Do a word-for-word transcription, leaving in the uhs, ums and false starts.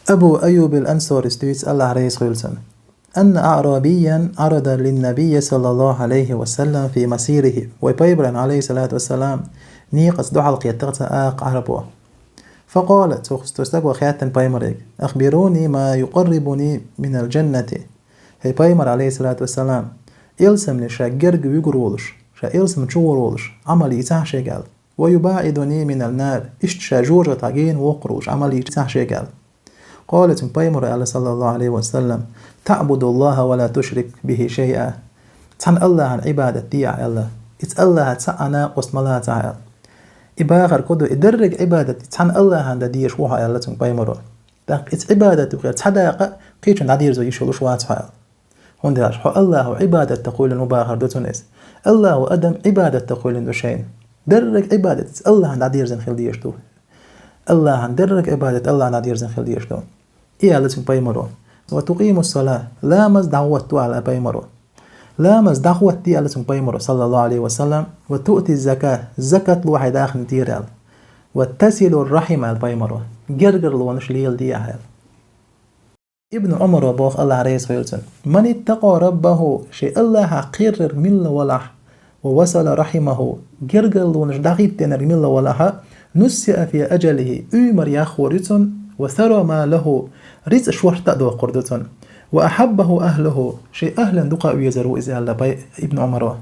Абу Айюб ал-Ансарис дуьйцу, Аллахь реза хуьлда цунна: «أن أعرابيا عرض للنبي صلى الله عليه وسلم في مسيره». Вай пайхамарна, алейхиссалату вассалам, некъаца дуьхьал кхеттара цхьа акха Ӏарбо. «فقال», цу стаго хаьттина пайхамарга: «أخبروني ما يقربني من الجنة». «ХӀей пайхамар, алейхиссалату вассалам, ялсамане ша герга вуьгур волуш, ша ялсамане чугӀур волуш Ӏамал йийцахьа шега», — аьлла. «ويباعدني من النار», иштта ша жожагӀатах гена воккхур волуш Ӏамал йийцахьа шега аьлла. «قال», цуьнга пайхамаро аьлла, саллаллаху Ӏалайхи ва саллам: «تعبد الله ولا تشرك به شيئا». «Цхьана Аллахьана Ӏибадат де ахь», — аьлла. «Иза Аллахьах цхьа а накъост ма лацахь», — аьлла. И бахар кху ду, и дерриг Ӏибадат цхьана Аллахьана дан дезаш ву хьо, аьлла цуьнга пайхамаро. ТӀаккха иза Ӏибадат юкъера цхьа дакъа кхечунна дӀадерзо йиш йолуш вац хьо, аьлла. ХӀунда аьлча хьо Аллахьах Ӏибадат дан кхоьллина ву бахар ду цунна иза. Аллахьо адам Ӏибадат дан кхоьллина ду шайна. Дерриг Ӏибадат иза Аллахьана дӀадерзина хила дезаш ду. Аллахьана дерриг Ӏибадат Аллахьана дӀадерзина хила дезаш ду. И аьлла цуьнга пайхамаро. «وتقيم الصلاة», ламаз дӀахӀоттаде аьлла пайхамаро. Ламаз дӀахӀоттаде аьлла цуьнга пайхамаро, саллаллаху Ӏалайхи ва саллам. «وتؤتي الزكاة», закат ло хьайн даханна тӀера аьлла. «وتصل الرحم», аьлла пайхамаро. Гергарлонаш леладе ахь аьлла. Ибн Ӏумаро боху, Аллахь реза хуьлда цунна: «من اتقى ربه», шен Аллахьах кхерарг милла валахь, «ووصل رحمه», гергарлонаш дӀахӀиттинарг милла валахь, «نسئ في أجله», уьйр яххор ю цунна, «وثرى ماله», рицкъа шортта а доккхур ду цунна, «وأحبه أهله», шен ахӀлана дукха а везар ву иза, аьлла пай-, Ибн Ӏумаро.